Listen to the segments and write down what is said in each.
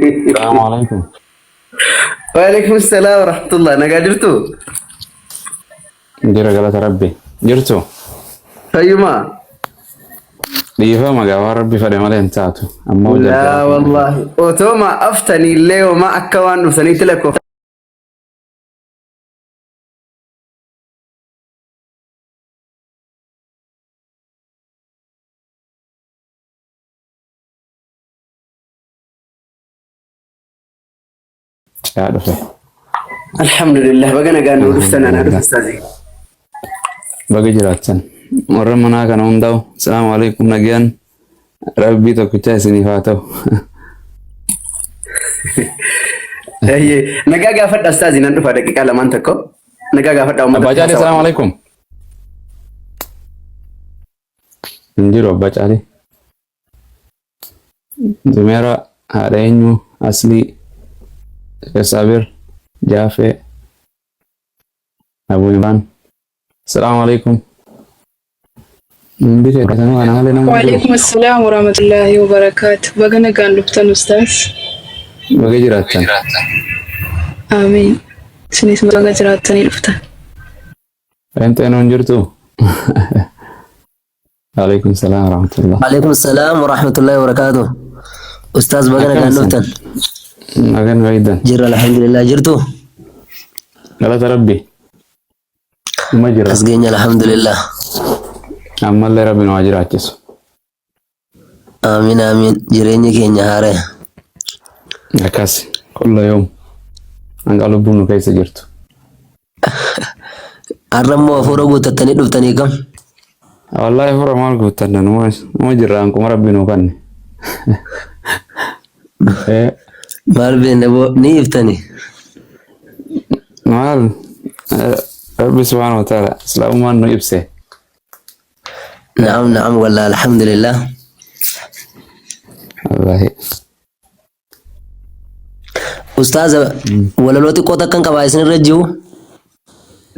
Salaamu alaikum. Waalaikum salaam wa rahmatullah. Nagaa jirtu? Jira galata rabbi. Jirtu? Fayyumaa? Dhiifama gaa waan rabbi fedhe malee hin taatu. Ammoo Laa jarjara. wallaahi. Otoo maa aftanii illee homaa akka waan dhuftaniitti lakkoofta. Yaa dhufe. Alhamdulillah baga nagaan nuu dhuftan anaa dhufe ustaazii. Baga jiraattan. Warra manaa kana hundaa'u. Salaamu alaikum nagaan rabbii tokkichaa isiniif haa ta'u. Eeyyee, Nagaa gaafadha ustaazii nan dhufa daqiiqaa lamaan tokko. Nagaa gaafadha uummata Abbaa Caalii salaamu alaikum. Hin jiru Abbaa Caalii. Zumeera haadha eenyu Aslii Saabir Jaafee Abu Imraan. Salaamu alaikum. Hundi keessanuu ana malee namni jiru. Waalaikum assalam warahmatullahi wabarakatuh. Baga nagaan dhuftan ustaaz. Baga jiraattan. Amiin. Isinis baga jiraattanii dhuftan. Pheenxeen hin jirtu? Alaikum salaam warahmatullah. Alaikum salam wa rahmatullahi wa barakatuh. Ustaaz baga Akkam nagaan isin? dhuftan. Nagaan fayydan. Jirra alhamdulillah jirtu. Galata Rabbi. Uma jira. As geenya alhamdulillah. Ammallee Rabbi nu haa jiraachisu. Amiin amiin jireenyi keenya haaraya. Akkas kulla yoom hanga lubbuun nu keessa jirtu. Har'a immoo hafuura guuttattanii dhuftanii kam? Wallaahi fura maal guuttanna numa numa jirra hanquma Rabbi nuu kanne. Eh, Maal beekna boo ni iftani. Maal eh, Rabbi subhaanahu wa ta'ala islaamummaan nu ibse. Na'am na'am wallah alhamdulillah. Wallaahi. Ustaaza walaloo xiqqoo takkan qabaa isin irra jiru.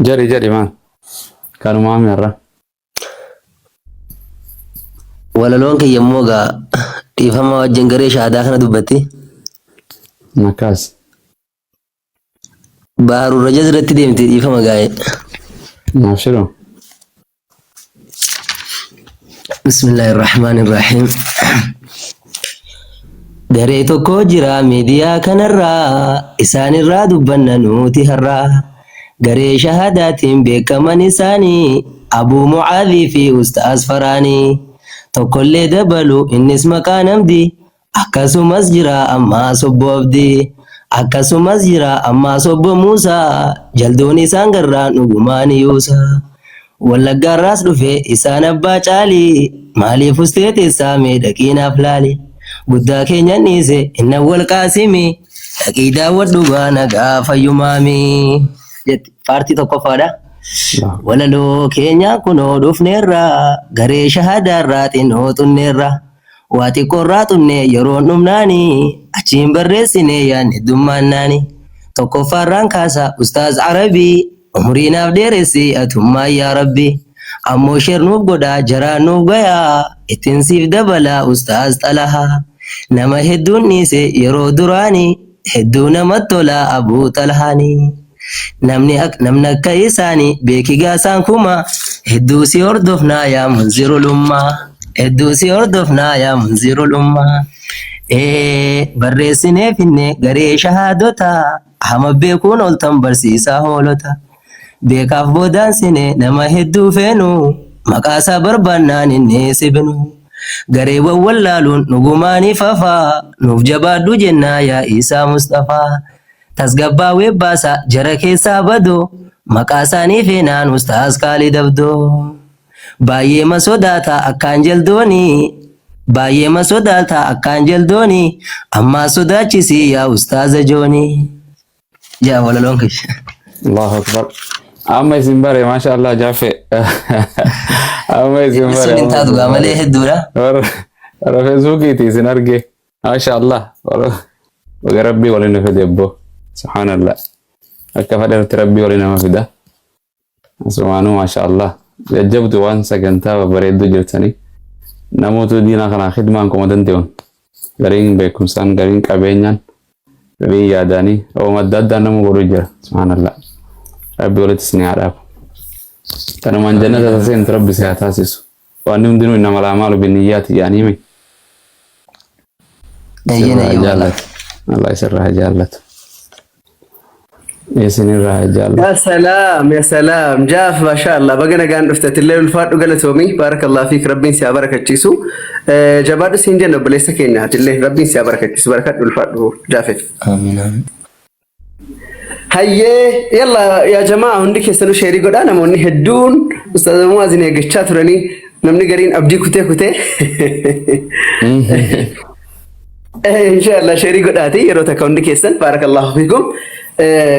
Jedhi jedhi maal? Kanumaa mi'arra. Walaloon kiyya immoo gaa dhiifama wajjin garee shahaadaa kana dubbatti. Akkas. Baharul Rajaz irratti deemte dhiifama gaa'e. Abshiru. Bismillahir Rahmanir Rahiim. Garee tokko jira miidiyaa kanarraa isaanirraa dubbanna nuti har'aa. Garee shahadaatiin beekaman isaanii Abuu Mucaadhii fi Ustaaz Faraanii. Tokkollee dabalu innis maqaa namdi Akkasumas jira ammaas obbo Abdii. Akkasumas jira ammaas obbo Muusaa. Jaldoon isaan garraan dhugumaan yuusa. Wallaggaarraas dhufe isaan abbaa caalii. Maaliif ustee teessaa mee dhaqii naaf laali. Guddaa keenyan dhiise inna wal qaasimi. Dhaqii daawwadhu gaa nagaa fayyumaami. Jetti paartii tokkoffaadha. Walaloo keenya kunoo dhufneerra garee shahadaarraa xinnoo xunneerra. Waa xiqqoorraa xunne yeroon dhumnaani achiin barreessine yaadni heddummaannaani. Tokkoffaarraan kaasa Ustaaz Arabii umrii naaf dheeressi atummaan yaa Rabbi. Ammoo share nuuf godhaa jaraan nuuf gayaa ittiin siif dabalaa Ustaaz Xalahaa. Nama hedduun dhiise yeroo duraani hedduu namat tolaa Abuu Xalhaani. Namni ak namni akka isaani beeki gaasaan kuma hedduu si hordofnaa yaa munzirul ummaa hedduu si hordofnaa yaa munzirul ummaa. Ee barreessinee finne garee shahaadota hama beekuun oltan barsiisaa hoolota. Beekaaf boodaan sine nama hedduu feenu maqaasaa barbaannaan inni sibinu. Gareewwan wallaaluun dhugumaanii fafaa nuuf jabaadhu jennaa yaa Isaa Mustafaa. Tasgabbaawee baasa jara keessaa badu maqaa isaanii feenaan ustaaz Kaalid Abdoo. Baay'eema sodaata akkaan jaldooni baay'eema sodaata akkaan jaldooni ammaa sodaachisi yaa ustaaza jooni. Jaa walaloon kiyya. Allahu akbar. Amma isin bare masha Allah Jaffe. Amma isin bare. Sun hin amma taatu isin gaa bare. malee hedduudha. Warra warra Feesbuukiiti isin arge. Masha Allah. Baga Rabbii waliin nu fide obbo. Subhaanallah. Akka fedhetti Rabbii waliin nama fida. Asumaanuu masha Allah. Jajjabdu waan sagantaa babbareedduu jirtanii. Namoota diinaa kanaa khidmaan kuma danda'uun. Gariin beekumsaan, gariin qabeenyaan. Fedhii yaadaanii ooma adda addaa nama godhu jira. Subhaanallah. Rabbi walitti isin haa dhaabu. Kanumaan jannata seentu Rabbi si haa taasisu. Waan hundinuu innamal a'maalu binniyyaati jedhanii mi. Eeyyeen Sirraa eeyyee wallah. jaallatu. Allah isirraa jaallatu. Isinirraa jaallatu. Ya salaam, ya salaam. Jaaf, maashaallah. Baga nagaan dhufte. Atillee ulfaadhu, galatoomii. Baarakallahu fiik. Rabbiin si haa barakachiisu. Jabaadhu siin jenna, obboleessa keenya. Atillee Rabbiin si haa barakachiisu. Barakadhu, ulfaadhu Jaafeef. Amiin amiin. Hayyee, yalla yaa jamaa, hundi keessanuu share godhaa. Namoonni hedduun Ustaaz Muwaazin eeggachaa turanii, namni gariin abdii kutee kutee. Inshallah share godhaati yeroo takka hundi keessan. Baarakallahu fiikum.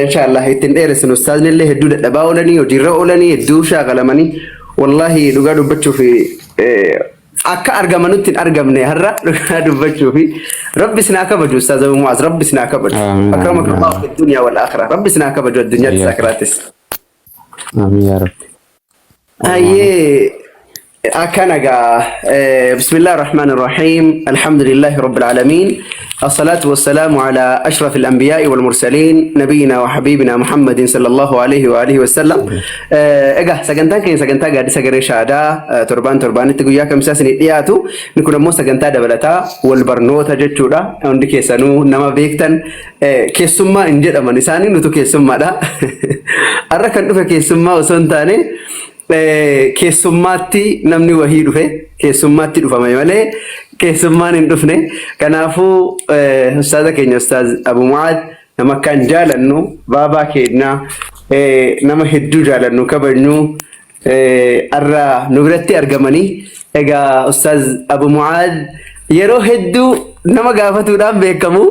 Inshallah ittiin dheeressin. Ustaazni illee hedduu dadhabaa oolanii, hojiirra oolanii, hedduu shaakalamanii, wallahi dhugaa dubbachuuf akka argamanutti hin argamne har'a. Dhugaa dubbachuuf Rabbi isin haa kabaju, Ustaaz Abu Muaz, Rabbi isin haa kabaju. Amiin. Akramakallahu amiin. fi dunya wal akhirah. Rabbi isin haa kabaju addunyaattis Ayyaa. akhiraattis. Amiin yaa Rabbi. Hayyee, akkana gaa. بسم الله الرحمن الرحيم، الحمد لله رب العالمين، الصلاة والسلام على أشرف الأنبياء والمرسلين، نبينا وحبيبنا محمد صلى الله عليه وآله وسلم. Egaa sagantaan keenya sagantaa Gaaddisa Garee Shaadaa torbaan torbaanitti guyyaa Kamsaa isinii dhiyaatu. Inni kun ammoo sagantaa dabalataa wal barnoota jechuudha. Hundi keessanuu nama beektan, keessummaa hin jedhaman isaanii, nutu keessummaadha. Har'a kan dhufe keessummaa osoo hin taane, keessummaatti namni wahii dhufe, keessummaatti dhufame malee keessummaan hin dhufne. Kanaafuu ustaaza keenya, Ustaaz Abu Mu'aad, nama akkaan jaalannu, baabaa keenya, nama hedduu jaalannu, kabajnu, har'a nu biratti argamanii. Egaa Ustaaz Abu Mu'aad yeroo hedduu nama gaafatuudhaan beekamu.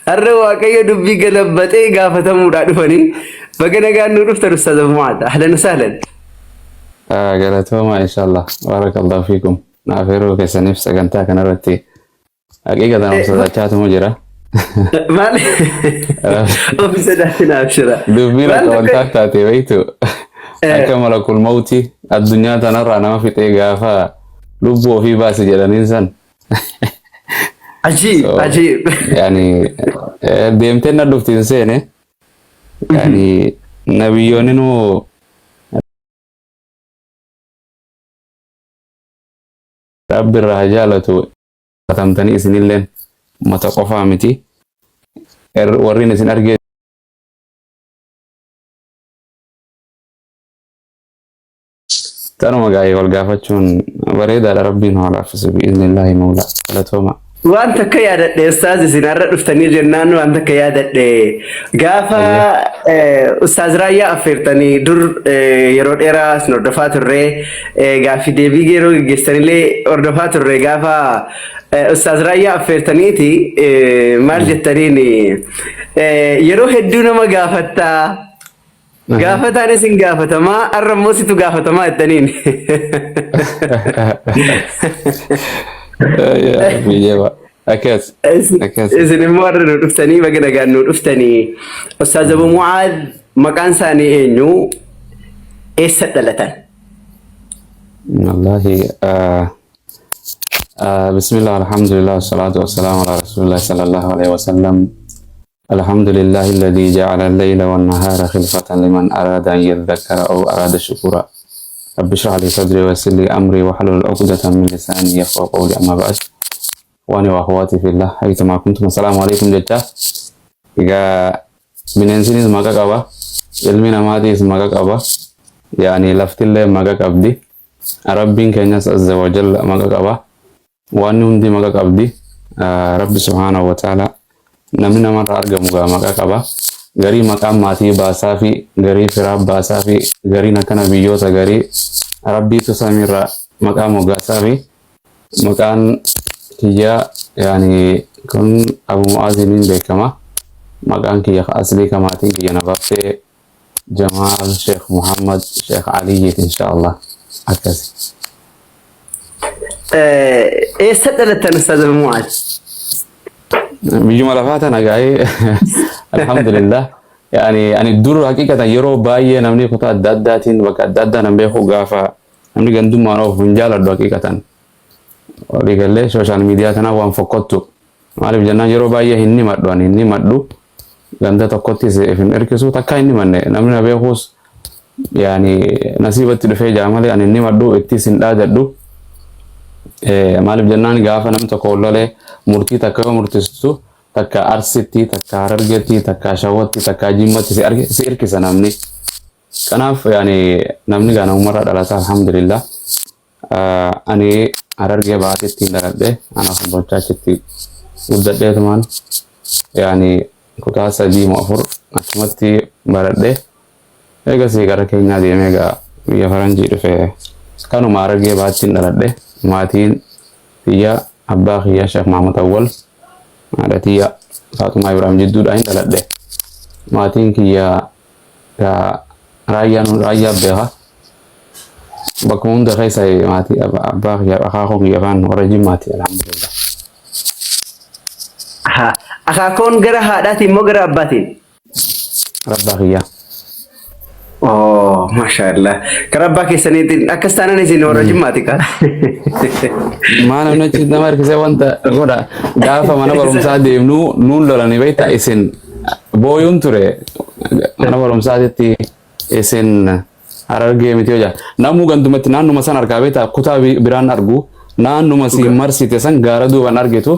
Har'a Waaqayyo dubbii galabbaxee gaafatamuudhaan dhufanii. Baga nagaan nu dhuftan, Ustaaz Abu Mu'aad. Ahlan wasahlan. Galatooma, inshallah. Barakallahu fiikum. Naaf yeroo keessaniif sagantaa kanarratti haqiiqatan of sodachaatuma jira. Maal ofi sodaatin, abshira. Dubbiin Maal akka tokko wantaa taate beektu, akka malakul mawti addunyaa tanarraa nama fixee gaafa lubbuu ofii baase jedhaniin san. Ajiib So, ajiib. yani deemtee na dhufti hin seene. Yani nabiyyoonni nu Rabbi irraa haa jaalatu katamtanii isinilleen ummata qofaa miti. Warreen isin argee tanuma gaa'ee wal gaafachuun bareedaadha. Rabbiin haa laaffisu bi'iznillaahi mawlaa. Galatooma. Waan takka yaadadhe, Ustaaz, isin har'a dhuftanii jennaan waan takka yaadadhe. Gaafa Ustaaz Raayyaa affeertanii dur, yeroo dheeraa isin hordofaa turre, gaaffii deebii yeroo gaggeessanillee hordofaa turre. Gaafa Ustaaz Raayyaa affeertaniiti maal jettaniin? Yeroo hedduu nama gaafattaa. Gaafataan isin gaafatamaa, har'a immoo situ gaafatamaa jettaniin. Yaa Rabbi jaba. Akkas. Akkas. Isin immoo har'a nu dhuftanii, baga nagaan nu dhuftanii. Ustaaz Abu Mu'aad maqaan isaanii eenyu? Eessa dhalatan? Wallahi, bismillah, alhamdulillah, wassalatu wassalamu ala rasulillah sallallahu alaihi wasallam. الحمد لله الذي جعل الليل والنهار خلفة لمن أراد أن يذكر أو أراد شكورا. رب اشرح لي صدري ويسر لي أمري واحلل عقدة من لساني يفقهوا قولي. أما بعد، إخواني وأخواتي في الله حيثما كنتم، السلام عليكم jecha. Egaa bineensinis maqaa qaba, ilmi namaatiis maqaa qaba, yaani laftillee maqaa qabdi, Rabbiin keenyas azza wa jalla maqaa qaba, waan hundi maqaa qabdi. Rabbi subhaanahu wa ta'ala namni namarraa argamu gaa maqaa qaba. Garii maqaan maatii baasaa fi garii firaa baasaa fi gariin akkana biyyoota, garii Rabbiitu samiirraa maqaa moggaasaa fi maqaan kiyyaa yaani kun Abu Mu'aaziin beekama. Maqaan kiyya aslii ka maatiin kiyya na baaftee Jamaal Sheekh Muhammad Sheekh Aliyyiit, insha Allah, akkasi. Eessa dhalattan, Ustaaz Abu Mu'aad? Biyyuma lafaa tana gaa'ee, alhamdulillah. Yani ani dur haqiqatan yeroo baay'ee namni kutaa adda addaatiin bakka adda addaa nan beeku, gaafa namni gandummaan oofu hin jaaladhu haqiqatan. Waliigallee social media kana waan fokkottu. Maaliif jennaan yeroo baay'ee hin himadhu, ani hin himadhu, ganda tokkottis if hin hirkisu, takka hin himanne. Namni na beekus yaani nasiibatti dhufee jaa malee ani hin himadhu, ittis hin dhaadadhu. Maaliif jennaan gaafa namni tokko lolee murtii takka yoo murtistu, takka Arsitti, takka Harargetti, takka Shawwatti, takka Jimmatti si hirkisa namni. Kanaaf yaani namni gaa namumarraa dhalata, alhamdulillah. Ani Harargee Bahaatitti hin dhaladhe, ana Kombolchaachitti guddadheetumaan yaani kutaa 3 moo 4 achumatti baradhe. Eegasii gara Keenyaa deemee egaa biyya faranjii dhufe. Kanuma Harargee Bahaatti hin dhaladhe. Maatiin tiyya abbaa kiyya Sheekh Mahmud Awwal, haadha tiyya Faaxumaa Ibrahim jidduudhaa hin dhaladhe. Maatiin kiyya raayyaan raayyaa beeka. Bakkuma hunda keessa maatii abbaa kiyya, akaakoo kiyya faan warra Jimmaati, alhamdulillah. Akaakoon gara haadhaatiin moo gara abbaatiin? Abbaa kiyya. Oh, maashaallah. Gara abbaa keessaniitiin akkas taanaan isin warra Jimmaati kaa. Maa namni achi nama harkisee wanta godha. Gaafa mana barumsaa deemnu nuun lolanii beektaa, isin booyuun ture mana barumsaatitti, isin Harargee miti hojaa. Namuu gandumatti naannuma san argaa beektaa, kutaa biraan argu, naannuma siin marsite san gaara duuban argitu,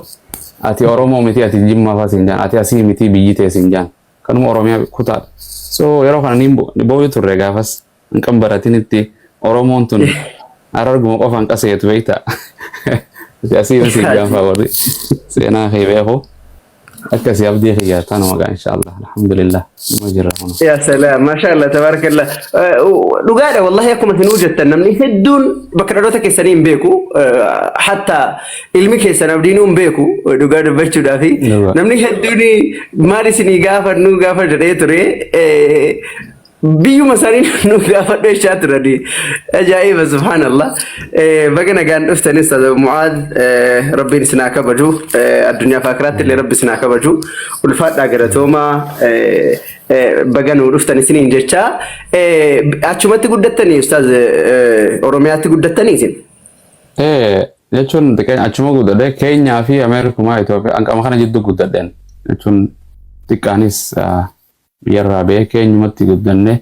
ati Oromoo miti, ati Jimmaa fa'aa siin jaan, ati asii miti, biyyi tee siin jaan. Kanuma Oromiyaa kutaa. So yeroo kana niin booyu turre gaafas hanqan baratinitti Oromoon tun Hararguma qofaan qaseetu beektaa. Ati asii miti jaan fa'aa warri seenaa kee beeku. Akkasii abdii kiyya tanuma gaa, inshallah, alhamdulillah, numa jirra kun. Yaa salaam, maashaallah, tabaarakallah. Dhugaadha, wallahi akkuma isin hojjettan namni hedduun bakka dhaloota keessanii hin beeku. Hatta ilmi keessan abdiinuu hin beeku dhugaa dubbachuudhaafi. Dhugaa. Namni hedduun maal isinii gaafannu gaafa jedhee ture, biyyuma isaanii nu gaafadhu jechaa turani. Ajaa'iba, subhaanallah. Baga nagaan dhuftanis Ustaz Mu'aad, rabbiin isin haa kabaju. Addunyaa fi akiraatti illee rabbi isin haa kabaju. Ulfaadhaa, galatoomaa, baga nuu dhuftan isiniin jecha. Achumatti guddattanii Ustaz, Oromiyaatti guddattanii isin? Jechuun achuma guddadhe. Keenyaa fi Ameerikumaa Itoophiyaa hanqama kana jidduu guddadheen, jechuun xiqqaanis biyyarraa ba'ee keenyumatti guddanne,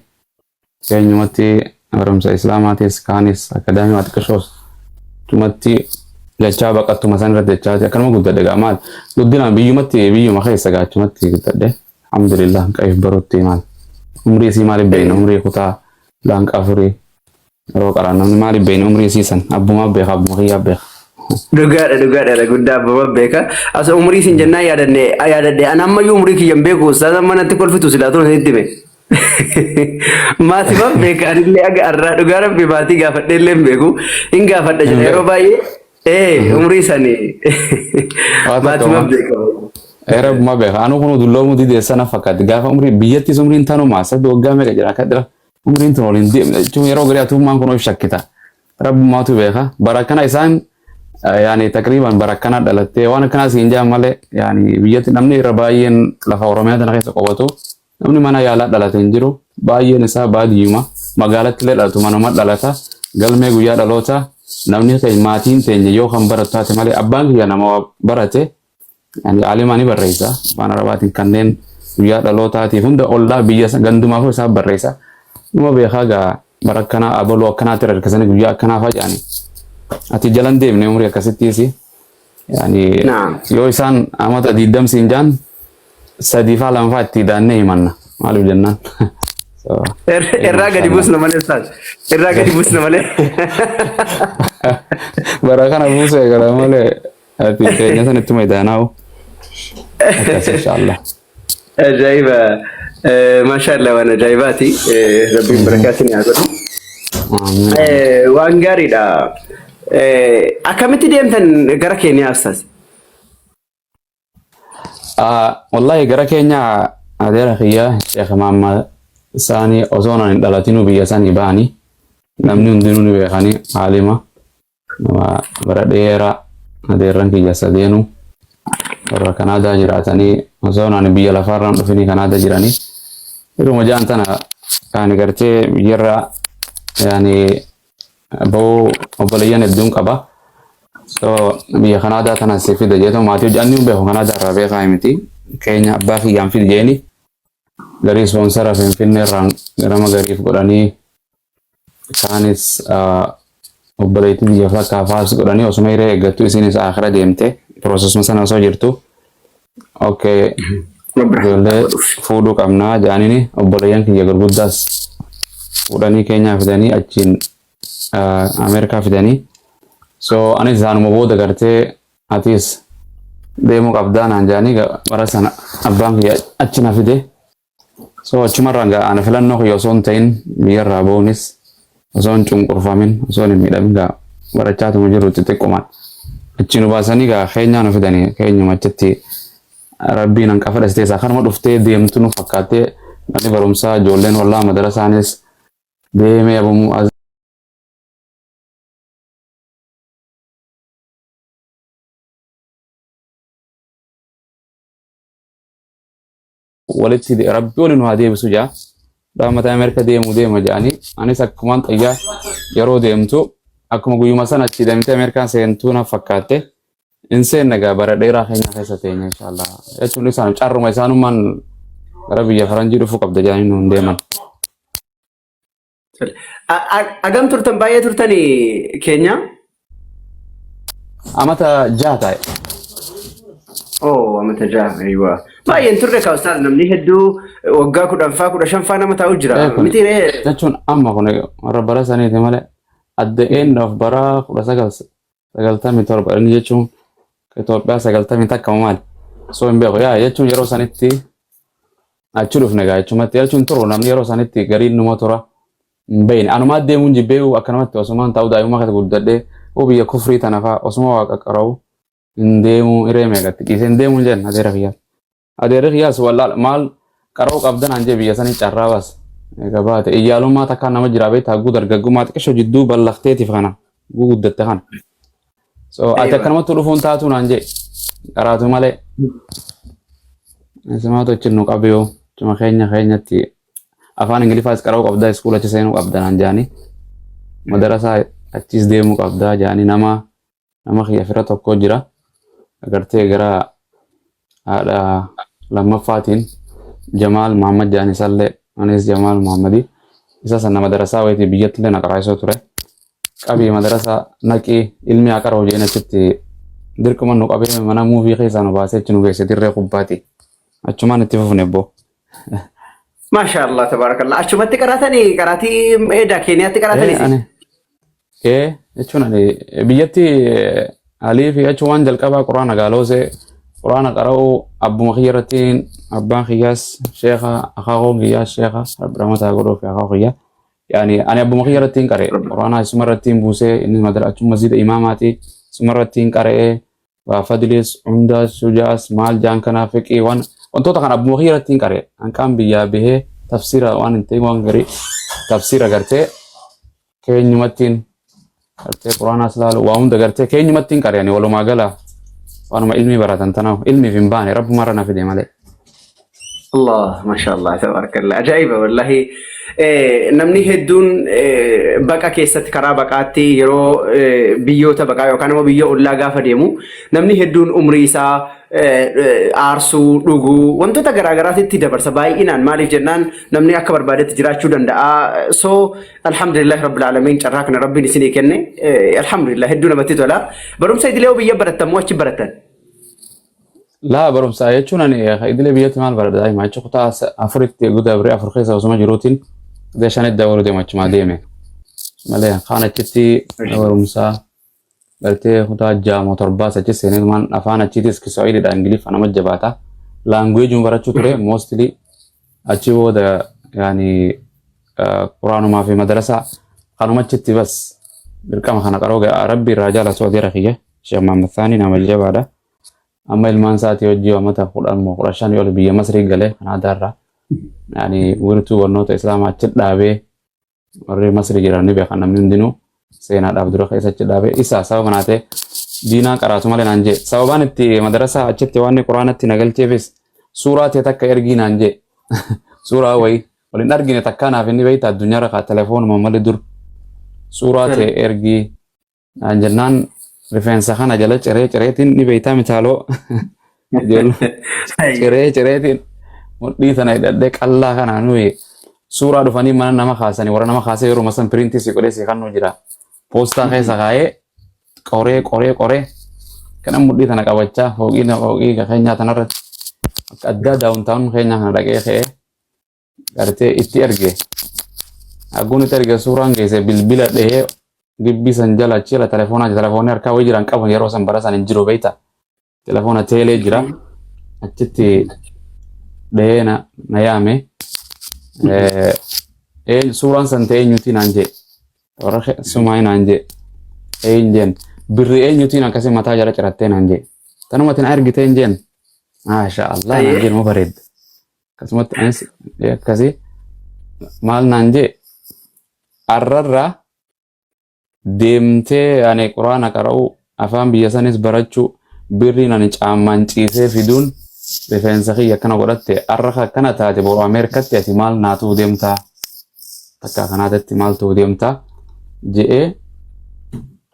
keenyumatti barumsa islaamaatis kaanis akadaamii waa xiqqashoos achumatti jechaa baqattuma san irratti jechaa akkanuma guddadhe. Gaa maal guddinaan biyyumatti, biyyuma keessa gaa achumatti guddadhe, alhamdulillah. Qaif barutti maal umrii isii maaliif beekna, umrii kutaa laanqa afurii yeroo qaraan namni maaliif beekna umrii isii san, abbumaa beeka, abbuma kiyyaa beeka. Dhugaadha, dhugaadha, guddaa abbuma beeka. As umurii isin jennaan yaadadhe yaadadhe, ani ammayyuu umurii kiyya hin beeku ustaaz, amma natti kolfitu silaa tun isinitti hime. Maatii man beeka, anillee aga arraa dhugaa rabbi maatii gaafadhee illee hin beeku. Hin gaafadha jedha yeroo baay'ee. Umurii sanii Waa takka maatii man waan. beeka. Rabbuma beeka. Anu kun dulloomuu didee sana fakkaatti. Gaafa umrii biyyattis umriin tanuma sadii waggaa meeqa jira akka jira. Umriin tun waliin deemne jechuun yeroo garii atummaan kun of shakkita. Rabbumaatu beeka. Bara kana isaan yaani takriiban bara kana dhalattee waan akkanaa siin jaan malee, yaani biyyatti namni irra baay'een lafa Oromiyaa tana keessa qobatu namni mana yaalaa dhalate hin jiru. Baay'een isaa baadiyyuma, magaalatti illee dhalatu manuma dhalata. Galmee guyyaa dhaloota namni keenya maatiin teenya yoo kan baratu taate malee, abbaan kiyya nama waa barate, yani alimaa ni barreessa afaan Arabaatiin, kanneen guyyaa dhalootaatiif hunda ollaa biyya gandumaafuu isaa barreessa. Numa beekaa gaa, bara akkanaa abaluu akkanaatti harkisanii guyyaa akkanaa faca'anii. Ati jalan deemne umrii akkasittiisi. Yani yoo isaan amata 20 siin jaan, sadii faa lama faa itti daannee himanna. Maaliif jennaan? So, Irraa gadi buusna malee ustaaz. Irraa gadi buusna malee. Bara kana buusee gara malee ati keenya san ittuma idaanaa'u. Akkas, inshallah. Ajaa'iba. Maashaallah, waan ajaa'ibaati. Rabbiin barakaatiin haa godhu. Amiin. Waan gaariidha. Akkamitti deemtan gara Keeniyaa ustaaz? Wallahi gara keenya adeera kiyya Sheekh Mahammad isaanii osoo hin dhalatinuu biyya sanii ba'anii, namni hundinuu ni beekanii, aalima nama bara dheeraa. Adeerran kiyya sadeenuu warra Kanaadaa jiraatanii, osoo ani biyya lafaarraan dhufinii Kanaadaa jiranii. Yeruma jaan tana yaani gartee biyyarraa yaani ba'uu obboleeyyan hedduun qaba. So biyya Kanaadaa tana si fida jeetu maatii hojii anni beeku Kanaadaa irraa beekaa miti. Keenya abbaa kiyyaan fidi jeeni garii sponsor Finfinnee irraan garama gariif godhanii kaanis obboleettii biyya fakkaa faas godhanii osuma hiree eeggattu isinis akhira deemte processuma sana osoo jirtu. Okay, ijoollee fuudhuu qabnaa jedhaniini obboleeyyan kiyya gurguddaas fuudhanii Keenyaa fidanii achiin Ameerikaa fidanii. So anis isaanuma booda gartee atis deemuu qabdaa naan jedhanii bara sana abbaan kiyya achi na fide. So achumarraan gaa ana filannoo kiyya osoo hin ta'in biyyarraa ba'uunis osoo hin cunqurfamin osoo hin miidhamin gaa barachaatuma jiru xixiqqumaan. Achi nu baasanii gaa Keenyaa nu fidanii keenyuma achitti rabbiin hanqafa dhastee isaa kanuma dhuftee deemtu nu fakkaattee manni barumsaa ijoolleen wallaa madarasaanis deemee abumuu as walitti rabbi waliin nu haa deebisu jaa. Dhaammata Ameerika deemuu deema jedhanii anis akkumaan xayyaa yeroo deemtu akkuma guyyuma sana achi deemtee Ameerikaan seentuu na fakkaatte hin seenne gaa bara dheeraa keenya keessa teenya inshaallah. Jechuun isaan carruma isaanummaan gara biyya faranjii dhufuu qabda jedhanii nuun deeman. Agam turtan baay'ee turtanii keenya? Amata 6 taa'e. Oh, amata 6 aywa. Baay'een turre kaa ustaaz namni hedduu waggaa 10 faa 15 faa nama taa'u jira. Miti ree? Jechuun amma kun warra bara saniiti malee at the end of bara 1997 inni jechuun Itoophiyaa 91 maali? So hin beeku yaa jechuun yeroo sanitti achi dhufne gaa jechumatti jechuun turu namni yeroo sanitti gariin numa tura hin beekne. Anumaa deemuun jibbee akkanumatti osumaan ta'uu daa'imummaa keessa guddadhee oo biyya kufrii tana fa'aa osuma waaqa qara'u hin deemuu hiree meeqatti dhiisee hin deemuu hin jenne adeera kiyyaa. Adeerri kiyyaas wallaala maal qara'uu qabda naan jee biyya sanii carraa baas. Egaa baate iyyaalummaa takkaan nama jiraa beektaa hagguu dargaggummaa xiqqishoo jidduu ballaqteetiif kana guguddatte kana. So ati akkanumatti dhufuun taatuu naan jee qaraatu malee. Isimaatu achi nu qabiyoo cima keenya keenyatti afaan Ingiliffaas qara'uu qabdaa iskuula achi seenuu qabda naan jaanii madarasaa achiis deemuu qabdaa jaanii nama nama kiyya fira tokko jira agartee gara haadha lammaffaatiin Jamaal Muhammad jaan isallee anis Jamaal Muhammadi isa sana madarasaa wayitii biyyatti illee na qaraasisoo ture qabii madarasaa naqii ilmi haa qara'u jeen achitti dirquma nu qabee mana muuvii keessaa nu baasee achi nu geesse dirree kubbaati achumaan itti fufne boo. Maasha Allah tabaarakallah. Achumatti qaraatanii qaraatii eedaa Keeniyaatti qaraatanii Ani Ee jechuun ani biyyatti alii fi jechuun waan jalqabaa quraana gaaloosee quraana qara'uu abbuma kiyya irratti abbaan kiyyaas sheekha akaakoon kiyyaas sheekha rabbi rahmata haa godhuu fi akaakoo kiyya yaani ani abbuma kiyya irratti hin qara'e quraana isuma irratti hin buusee inni madara achuma masjida imaamaati isuma irratti hin qara'ee waa fadliis hundaas sujaas maal jaan kanaa fiqii waan wantoota kana abbuma kiyya irratti hin qara'e hanqaan biyyaa bahee tafsiira waan hin ta'in waan garii tafsiira gartee keenyumattiin gartee quraanaas laalu waa hunda gartee keenyumattiin qariyani walumaa gala waanuma ilmii baratan tanaaf ilmiif hin baane rabbumarra na fide malee. Allah mashallah tabarakallah ajaa'iba wallahi. Namni hedduun baqa keessatti karaa baqaatti yeroo biyyoota baqaa yookaan immoo biyya ollaa gaafa deemu namni hedduun umrii isaa aarsuu, dhuguu, wantoota garaagaraatitti dabarsa baay'inaan maaliif jennaan namni akka barbaadetti jiraachuu danda'a. So alhamdulillah rabbil aalamiin carraa kana rabbiin isinii kenne alhamdulillah hedduu namatti tola. Barumsa idilee hoo biyya barattan moo achi barattan? Laa barumsa jechuun ani idilee biyyatti maal baradha daa'ima jechuun kutaa afuritti gudaa biree afur keessa osuma jiruutiin kutaa shanitti dabaluu deema achumaa deeme. Malee kaan achitti barumsaa gartee kutaa 6 moo 7s achi seenee afaan achiitis Kiswahiliidha Ingiliffa nama jabaata. Languageuma barachuu ture mostly achi booda yaani quraanumaa fi madarasaa kanuma achitti bas dirqama kana qaroo rabbi irraa jaalatu adeera kiyya Sheekh Muhammad Thani nama jabaadha. Amma ilmaan isaatii hojii amata 10 moo 15 ol biyya Masrii galee Kanaadaarraa yaani wirtuu barnoota Islaamaa achi dhaabee warri Masri jiran ni beekan namni hundinuu seenaadhaaf dura keessa achi dhaabee isa sababa naa ta'e diinaa qaraatu malee naan jee sababaan itti madarasaa achitti waan quraanatti na galcheefis suuraa ta'e takka ergii naan jee suuraa wayii waliin argine takkaa naaf inni beekta addunyaarra kaa telefoonuma malee dur suuraa ta'e ergii naan jennaan Rifeensa kana jala ciree cireetiin ni beeytaa mitaaloo. Ijoollee ciree cireetiin mudhii tana hidhadhee qallaa kana nuyi suuraa dhufanii mana nama kaasanii warra nama kaasee yeroo san piriintii si godhee si kannuu jira. Poostaa keessa kaa'ee qoree qoree qoree kana mudhii tana qabachaa fooqii fooqii keenyaa tanarratti akka addaa daawuntaawun keenyaa kana dhaqee ka'ee gartee itti erge. Hagguun itti erge suuraan geesse bilbila dhahee gibbii san jala achi jala telefoonaa jira telefoonni harkaa wayii jiran qaban yeroo san bara san hin jiru beekta. Telefoona teelee jira achitti dhahee na na yaame. Suuraan san ta'e eenyuti naan jee warra sumaa naan jee een jeen birri eenyutiin akkasii mataa jala cirattee naan jee tanumatti na ergitee hin jeen maasha Allah naan jeen ma bareedda. Akkasumatti anis akkasii maal naan jee arrarraa deemtee ani quraana qara'u afaan biyya sanis barachuu birriin ani caammaan ciisee fiduun rifeensa kiyya akkana godhatte arra akkana taate boru Ameerikatti ati maal naatuu deemtaa takka kanaatatti maal ta'uu deemtaa je'ee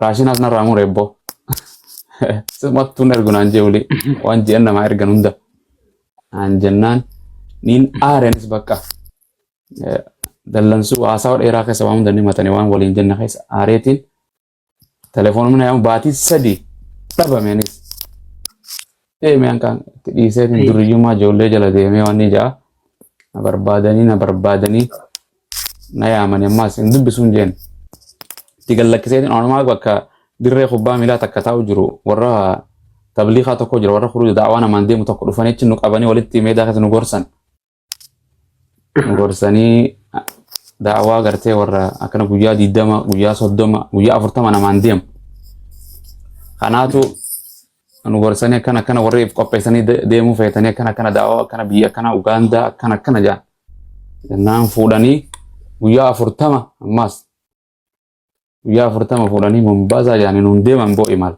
raashinaas narraa mure ebboo simattuun ergu naan jee wuli waan je'an namaa ergan hunda naan jennaan niin aareenis bakka dallansuu haasawa dheeraa keessa waan hunda ni matanii waan waliin jenne keessa aareetiin telefoonuma yaamu baatii 3 dhabameenis deemee hanqaan itti dhiiseetiin duriyyummaa ijoollee jala deemee waan ni ja'a na barbaadanii na barbaadanii na yaamanii ammaas hin dubbisuun jeen itti gallakkiseetiin onumaa bakka dirree kubbaa miilaa takka taa'u jiru warra tabliiqaa tokko jira warra kuruuja da'awaa namaan deemu tokko dhufanii achi nu qabanii walitti meedaa keessa nu gorsan. Nu gorsanii da'awaa gartee warra akkana guyyaa 20 guyyaa 30 guyyaa 40 namaan deemu. Kanaatu nu gorsanii akkana akkana warri if qopheessanii deemuu feetanii akkana akkana da'awaa akkana biyya akkana Ugaandaa akkana akkana jedhan. Jennaan fuudhanii guyyaa 40 ammaas guyyaa 40 fuudhanii Mombaasaa jedhanii nuun deeman boo'i maal.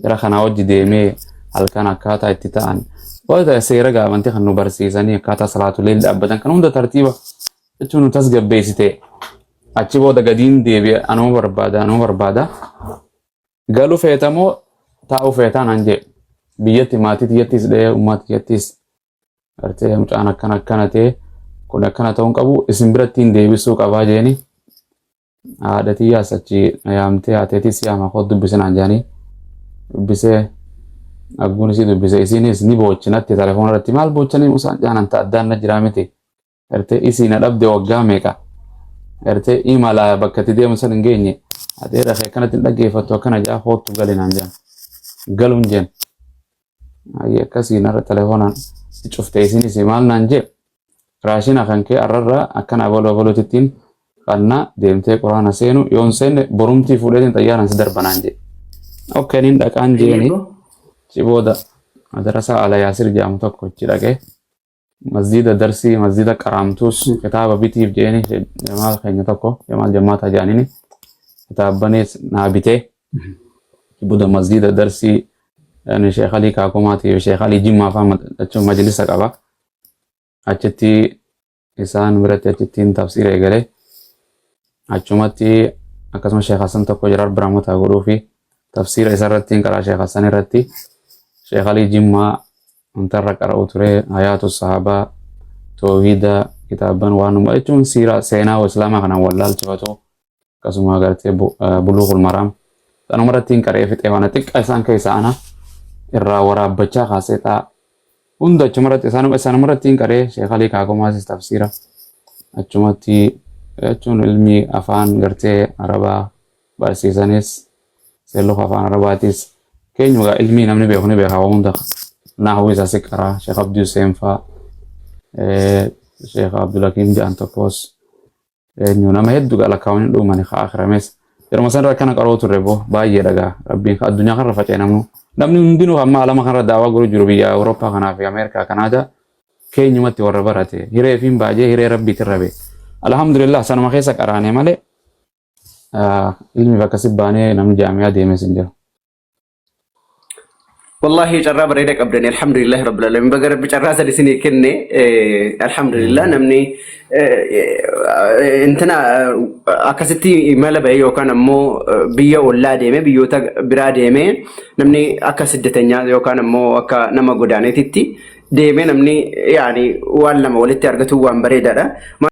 Jara kanaa wajji deemee halkan akkaataa itti ta'an wanta seera gaafantii kan nu barsiisanii akkaataa salaatulee dhaabbatan kan hunda tartiiba jechuun nu tasgabbeessite. Achi booda gadiin deebi'e anuma barbaada anuma barbaada. Galu feetamoo taa'uu feetaa naan jee biyyatti maatii tiyyattis dhahee ummaa tiyyattis gartee mucaan akkana akkana ta'e kun akkana ta'uu hin qabu isin biratti hin deebisuu qabaa jeeni haadha tiyyaas achi na yaamtee haateetis yaama koo dubbise naan jedhanii dubbisee agguun isii dubbise isiinis ni boochi natti telefoona irratti maal boochanii musaan jaanan ta addaan na jiraa miti gartee isii na dhabde waggaa meeqa gartee imala bakka itti deemu san hin geenye adeera kee akkanatti hin dhaggeeffattu akkana jaa koottu gali naan jedhan galuun jeen Ayyee akkasii narra telefoonaan itti cufte isinis maal naan jee raashina kan kee arrarraa akkana abaluu abaluutittiin qannaa deemtee quraana seenu yoon seenne borumtii fuudheetiin xayyaaraan si darba naan jee. Okkee niin dhaqaan jeeni ci booda madarasaa ala yaasir jedhamu tokko ichi dhaqee masjiida darsii masjiida qaraamtuus kitaaba bitiif jeeni jamaal keenya tokko jamaal jammaataa jedhaniini kitaabbanis naa bitee booda masjiida darsii yani Sheekh Alii Kaakumaatii fi Sheekh Alii Jimmaa fa'aa jechuun majlisa qaba. Achitti isaan biratti achittiin tafsiira eegalee achumatti akkasuma Sheekh Hassan tokko jira Rabbi rahmata godhuu fi tafsiira isa irratti karaa Sheekh Hassan irratti Sheekh Alii Jimmaa wantarra qara'u ture hayaatu sahabaa toohida kitaabban waanuma jechuun siira seenaa islaamaa kanaan wallaalchifatu akkasuma agartee buluuqul maraam sanuma irratti hin qara'ee fixee waan xiqqaa isaan keessa ana irraa waraabbachaa kaasee ta'a hunda achuma irratti isaanuma irratti hin qara'ee Sheekh Alii Kaakomaasis tafsiira achumatti jechuun ilmi afaan gartee arabaa barsiisanis seelluka afaan arabaatis keenyugaa ilmii namni beeku ni beeka waan hunda naahuu isaa si qaraa Sheekh Abdii Hussein faa Sheekh Abdulhakiim jedhan tokkos eenyu nama hedduu gaa lakkaawwan hin dhumani haa akirames yeroo san irra akkana qaroo turre boo baay'ee dhagaa rabbiin ka addunyaa kanarra faca'e namnu namni hundinuu hamma alama kanarra daawaa godhu jiru biyya Awurooppaa kanaa fi Ameerikaa Kanaadaa keenyumatti warra barate hiree fi baay'ee hiree rabbiitiin rabe alhamdulillah sanuma keessa qaraane malee ilmi bakka si baanee namni jaamiyaa deemes hin jiru. Wallahi carraa bareeda qabdani, alhamdulillahi rabbil alamin. Baga Rabbi carraa san isinii kenne. Alhamdulillah, namni intina akkasitti imala bahe yookaan ammoo biyya ollaa deeme, biyyoota biraa deeme, namni akka siddatanyaa yookaan ammoo akka nama godaaneetitti deeme, namni yaani waan lama walitti argatu waan bareedaadha.